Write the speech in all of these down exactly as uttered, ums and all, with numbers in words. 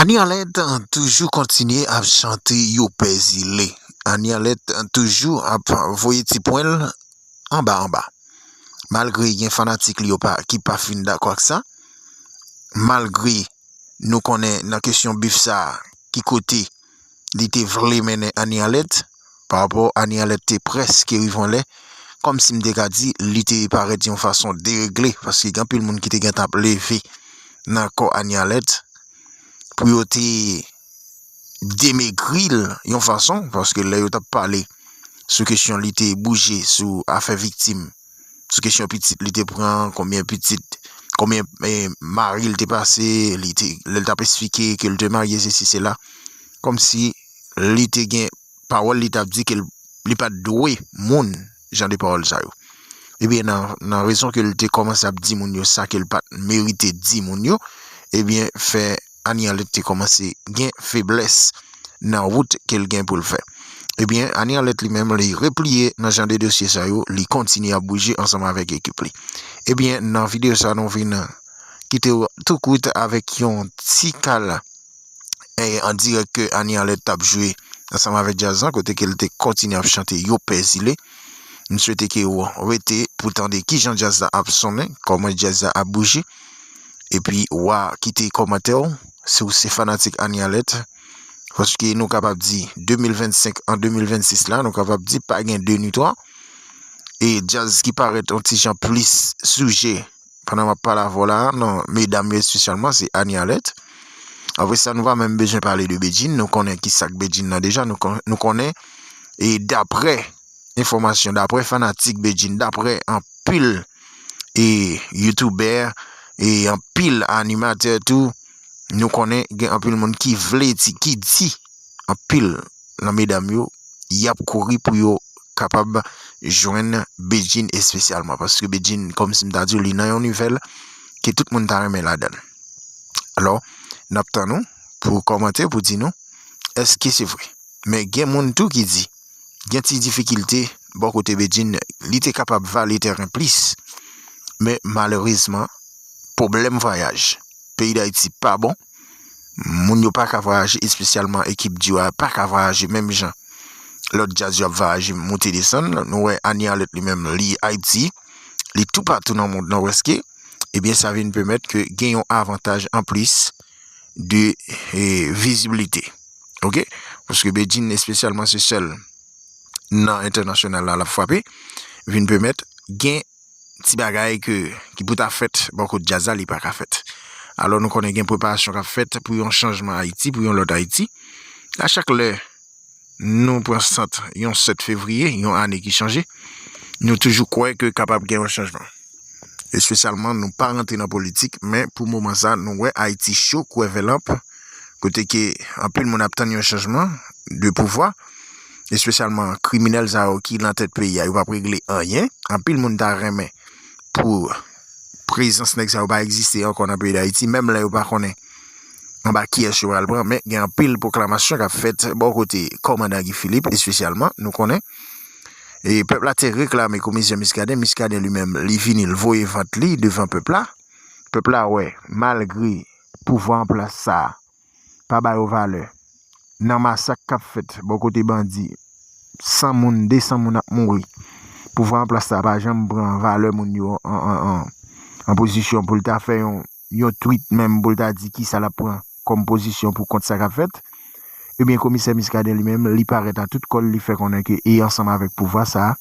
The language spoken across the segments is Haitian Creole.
Annie Alerte toujou kontinye ap chante yo pè zile. Annie Alerte toujou ap voye ti pwen l anba anba. Malgre gen fanatik li yo pa, ki pa fin dakò ak sa, malgre nou konnen nan kesyon bif sa a, ki kote li te vle mennen Annie Alerte, pa rapò Annie Alerte te prèske rive yon lè, kòmsi m te ka di, li te parèt yon fason deregle, paske gen anpil moun ki te gentan ap leve nan kò Annie Alerte pou yo te demegri l yon fason, paske lè yo t ap pale sou kesyon li te bouje sou afè viktim, sou kesyon pitit li te pran, konbyen pitit, konbyen, eh, mari l te pase, li te, lè l t ap esplike ke l te marye, sesi, sela, kòmsi li te gen pawòl li t ap di ke l, li pa t dwe moun jan de pawòl sa yo. Ebyen, nan, nan rezon ke l te kòmanse ap di moun yo sa ke l pa t merite di moun yo, ebyen, fè Annie Alerte te kòmanse gen feblès nan wout ke l gen pou l fè. Ebyen, Annie Alerte li menm, li repliye nan jan de dosye sa yo, li kontinye ap bouje ansanm avèk ekip li. Ebyen, nan videyo sa, nou vin kite w tou kout avèk yon ti kal, eh, an dirèk ke Annie Alerte t ap jwe ansanm avèk djaz lan, kote ke l te kontinye ap chante yo pè zile. M swete ke w rete pou tande kijan djaz la ap sonnen, kòman djaz la ap bouje. Epi, w a kite kòmantè w, si w se fanatik Annie Alerte. Paske nou kapab di, de mil vennsenk an de mil vennsis la, nou kapab di pa gen de ni twa. E djaz ki parèt yon ti jan plis soujè, pandan m ap pale avè w la, nan medam yo espesyalman, se Annie Alerte. Apre sa, nou pa menm bezwen pale de Bedjine, nou konnen ki sa k Bedjine nan deja, nou kon-, nou konnen, e daprè enfòmasyon, daprè fanatik Bedjine, daprè anpil, e youtubè, e anpil animatè tou, nou konnen gen anpil moun ki vle di, ki di anpil nan medam yo, y ap kouri pou yo kapab jwenn Bedjine espesyalman. Paske Bedjine, kòmsi m ta di w, li nan yon nivel ke tout moun ta renmen ladan l. Alò, n ap tann ou pou w kòmante, pou di nou, èske se vre? Men gen moun tou ki di, gen ti difikilte bò kote Bedjine, li te kapab vale tèren plis. Men malerezman, pwoblèm vwayaj. Peyi Dayiti pa bon. Moun yo pa ka vwayaje, espesyalman ekip Diwa pa ka vwayaje menm jan lòt djaz yo ap vwayaje, moute desann. Nou wè Annie Alerte li menm, li Ayiti, li toupatou nan mond lan prèske. Ebyen, sa vin pèmèt ke gen yon avantaj anplis de, eh, vizibilite. Oke? Paske Bedjine espesyalman se sèl nan entènasyonal la l ap frape, vin pèmèt gen ti bagay ke, ki pou ta fèt bò kot djaz la, li pa ka fèt. Alò, nou konnen gen preparasyon k ap fèt pou yon chanjman Ayiti, pou yon lòt Ayiti. A chak lè nou pran sant yon sèt fevriye, yon ane ki chanje, nou toujou kwè ke kapab gen yon chanjman. Espesyalman, nou pa rantre nan politik, men pou moman sa, nou wè Ayiti cho, kwè vè lanp, kote ke anpil moun ap tann yon chanjman de pouvwa, espesyalman kriminèl sa yo ki nan tèt peyi a, yo p ap regle anyen. Anpil moun ta renmen pou prezans nèg sa yo pa egziste ankò nan peyi Dayiti, menm lè yo pa konnen anba kiyès yo pral pran, men gen anpil pwoklamasyon k ap fèt bò kote kòmandan Guy Philippe, espesyalman, nou konnen. E pèp la te reklame komisè Muscadin, Muscadin li menm, li vini, l voye vant li devan pèp la. Pèp la wè, malgre pouvwa an plas sa a pa ba yo valè, nan masak k ap fèt bò kote bandi, san moun, de san moun ap mouri. Pouvwa an plas sa a pa janm pran valè moun yo an, an, an, an pozisyon pou l ta fè yon, yon tweet menm pou l ta di kisa l ap pran kòm pozisyon pou kont sa k ap fèt. Ebyen, komisè Muscadin li menm, li parèt a tout kò l, li fè konnen ke e ansanm avèk pouvwa sa a,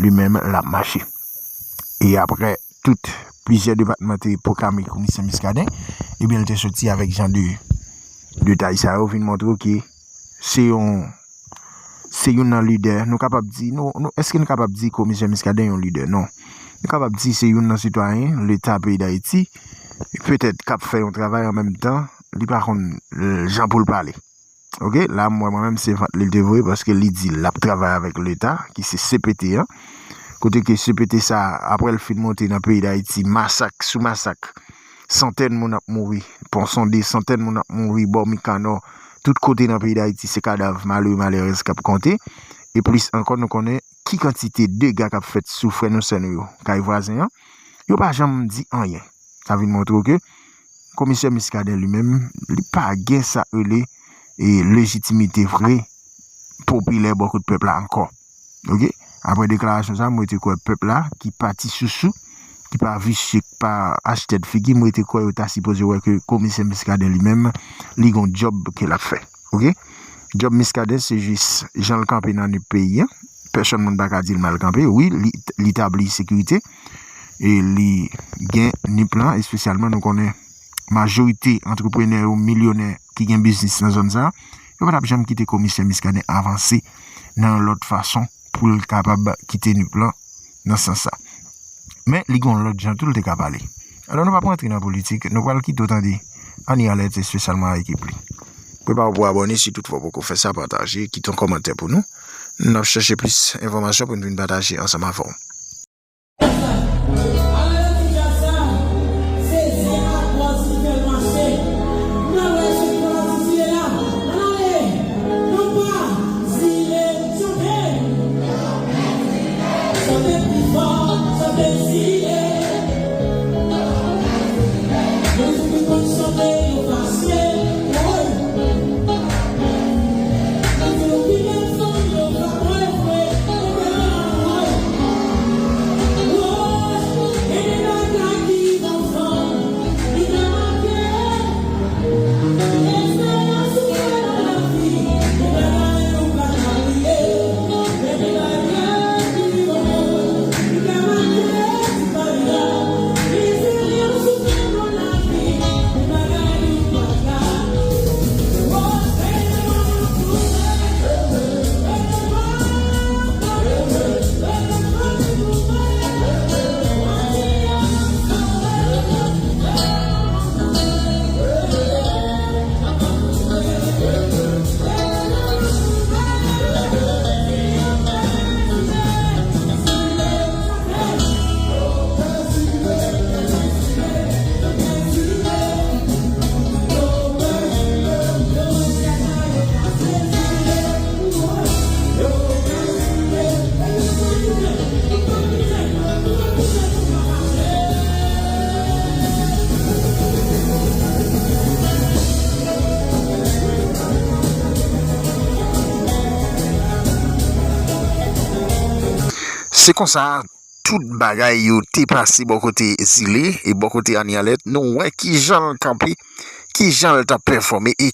li menm, l ap mache. E aprè tout plizyè depatman te pwoklame komisè Muscadin, ebyen, l te soti avèk jan de detay sa yo, vin montre w ke se yon, se youn nan lidè, nou kapab di, nou, nou, èske nou kapab di komisè Muscadin yon lidè? Non. Nou kapab di se youn nan sitwayen Leta peyi Dayiti, petèt k ap fè yon travay an menm tan, li pa konn, eh, jan pou l pale. Oke, la m wè mwen menm se vant li l te voye paske li di l ap travay avèk Leta, ki se C P T an. Kote ke C P T sa, aprè l fin monte nan peyi Dayiti, masak sou masak, santèn moun ap mouri, Ponsonde, santèn moun ap mouri, bò Mikanò, tout kote nan peyi Dayiti, se kadav malere, malerèz k ap konte. E plis ankò, nou konnen ki kantite dega k ap fèt sou frè nou, sè nou yo, kay vwazen an, yo pa janm di anyen. Sa vin montre w ke Komisè Muscadin li menm, li pa gen sa k rele e lejitimite vre, popilè bò kot pèp la ankò. Oke? Apre deklarasyon sa, mwen te kwè pèp la, ki pati sousou, ki pa visye, ki pa achte tèt figi, mwen te kwè yo ta sipoze wè ke Komisè Muscadin li menm, li gon djòb ke l ap fè. Oke? Djòb Muscadin, se jis jan l kanpe nan nip peyi a. Pèsonn moun pa ka di l mal kanpe. Wi, li, li tabli sekirite. E li gen nip lan, espesyalman, nou konnen majorite antreprenè yo, milyonè ki gen biznis nan zòn sa, yo pa t ap janm kite Komisè Muscadin avanse nan yon lòt fason pou l kapab kite nip lan nan sans sa. Men, li gen yon lòt jan tou l te ka pale. Alò, nou p ap rantre nan politik, nou pral kite w tande Annie Alerte, espesyalman ak ekip li. Prepare w pou abòne, si toutfwa w poko fè sa, pataje, kite yon kòmantè pou nou. N ap chèche plis enfòmasyon pou n vin pataje ansanm avè w. Se konsa, tout bagay yo te pase bò kote Zile e bò kote Annie Alerte. Nou wè kijan l kanpe, kijan l t ap pèfòme e